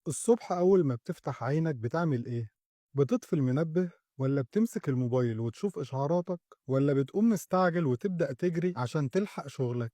الصبح أول ما بتفتح عينك بتعمل إيه؟ بتطفي المنبه ولا بتمسك الموبايل وتشوف إشعاراتك ولا بتقوم مستعجل وتبدأ تجري عشان تلحق شغلك؟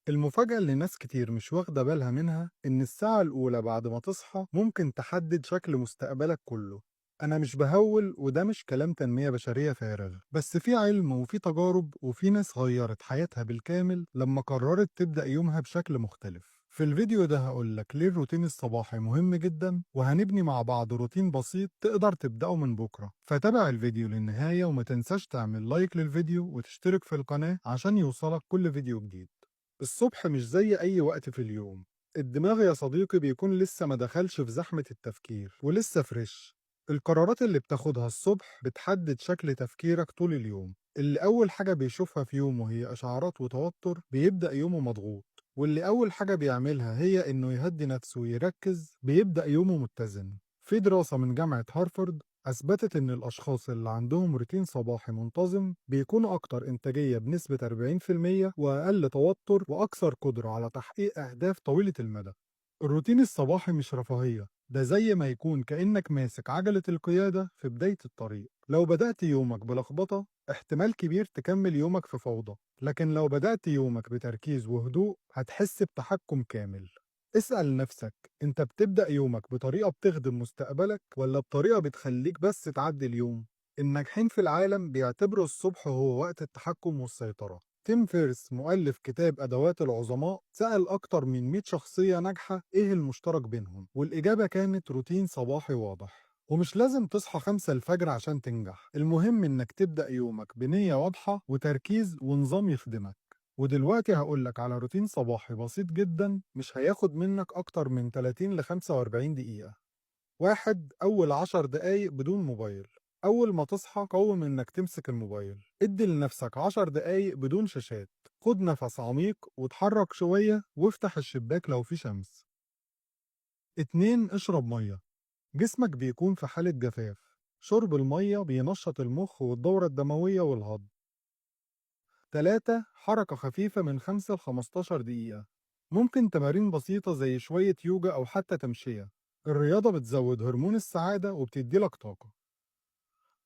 المفاجأة اللي ناس كتير مش واخدة بالها منها إن الساعة الأولى بعد ما تصحى ممكن تحدد شكل مستقبلك كله. أنا مش بهول، وده مش كلام تنمية بشرية فارغ، بس في علم وفي تجارب وفي ناس غيرت حياتها بالكامل لما قررت تبدأ يومها بشكل مختلف. في الفيديو ده هقولك ليه الروتين الصباحي مهم جدا، وهنبني مع بعض روتين بسيط تقدر تبدأه من بكرة. فتابع الفيديو للنهاية وما تنساش تعمل لايك للفيديو وتشترك في القناة عشان يوصلك كل فيديو جديد. الصبح مش زي أي وقت في اليوم. الدماغ يا صديقي بيكون لسه ما دخلش في زحمة التفكير ولسه fresh. القرارات اللي بتاخدها الصبح بتحدد شكل تفكيرك طول اليوم. اللي أول حاجة بيشوفها في يومه هي إشعارات وتوتر بيبدأ يومه مضغوط، واللي أول حاجة بيعملها هي إنه يهدي نفسه ويركز بيبدأ يومه متزن. في دراسة من جامعة هارفارد أثبتت إن الأشخاص اللي عندهم روتين صباحي منتظم بيكونوا أكتر إنتاجية بنسبة 40% وأقل توتر وأكثر قدرة على تحقيق أهداف طويلة المدى. الروتين الصباحي مش رفاهية، ده زي ما يكون كأنك ماسك عجلة القيادة في بداية الطريق. لو بدأت يومك بلخبطة احتمال كبير تكمل يومك في فوضى، لكن لو بدأت يومك بتركيز وهدوء هتحس بتحكم كامل. اسأل نفسك، انت بتبدأ يومك بطريقة بتخدم مستقبلك ولا بطريقة بتخليك بس تعدي اليوم؟ الناجحين في العالم بيعتبروا الصبح هو وقت التحكم والسيطرة. تيم فيرس مؤلف كتاب أدوات العظماء سأل أكتر من 100 شخصية ناجحة إيه المشترك بينهم، والإجابة كانت روتين صباحي واضح. ومش لازم تصحى 5 الفجر عشان تنجح، المهم إنك تبدأ يومك بنية واضحة وتركيز ونظام يخدمك. ودلوقتي هقولك على روتين صباحي بسيط جدا مش هياخد منك أكتر من 30 ل 45 دقيقة. 1، أول 10 دقايق بدون موبايل. أول ما تصحى قوم إنك تمسك الموبايل، ادي لنفسك 10 دقايق بدون شاشات، خد نفس عميق وتحرك شوية وافتح الشباك لو في شمس. 2، اشرب مية. جسمك بيكون في حالة جفاف، شرب المية بينشط المخ والدورة الدموية والهضم. 3، حركة خفيفة من 5 ل 15 دقيقة، ممكن تمارين بسيطة زي شوية يوجا أو حتى تمشية. الرياضة بتزود هرمون السعادة وبتديلك طاقة.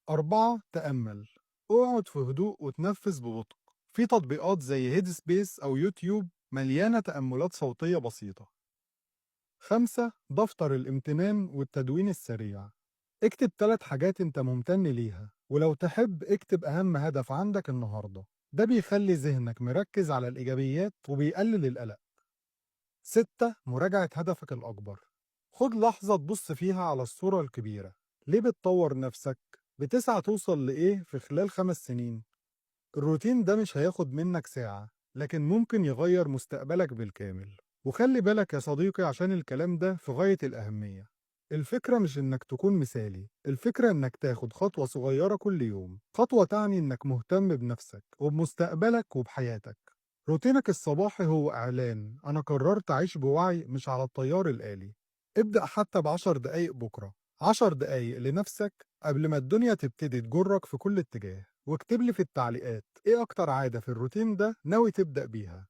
4، تأمل. اقعد في هدوء وتنفس ببطء. في تطبيقات زي Headspace أو يوتيوب مليانة تأملات صوتية بسيطة. 5، دفتر الامتنان والتدوين السريع. اكتب 3 حاجات انت ممتن ليها، ولو تحب اكتب أهم هدف عندك النهاردة. ده بيخلي ذهنك مركز على الإيجابيات وبيقلل القلق. 6، مراجعة هدفك الأكبر. خد لحظة تبص فيها على الصورة الكبيرة. ليه بتطور نفسك؟ بتسعى توصل لإيه في خلال 5 سنين؟ الروتين ده مش هياخد منك ساعة، لكن ممكن يغير مستقبلك بالكامل. وخلي بالك يا صديقي عشان الكلام ده في غاية الأهمية. الفكرة مش إنك تكون مثالي، الفكرة إنك تاخد خطوة صغيرة كل يوم، خطوة تعني إنك مهتم بنفسك وبمستقبلك وبحياتك. روتينك الصباحي هو إعلان أنا قررت أعيش بوعي مش على التيار الآلي. ابدأ حتى ب10 دقايق بكرة، 10 دقايق لنفسك قبل ما الدنيا تبتدي تجرك في كل اتجاه. واكتب لي في التعليقات إيه أكتر عادة في الروتين ده ناوي تبدأ بيها.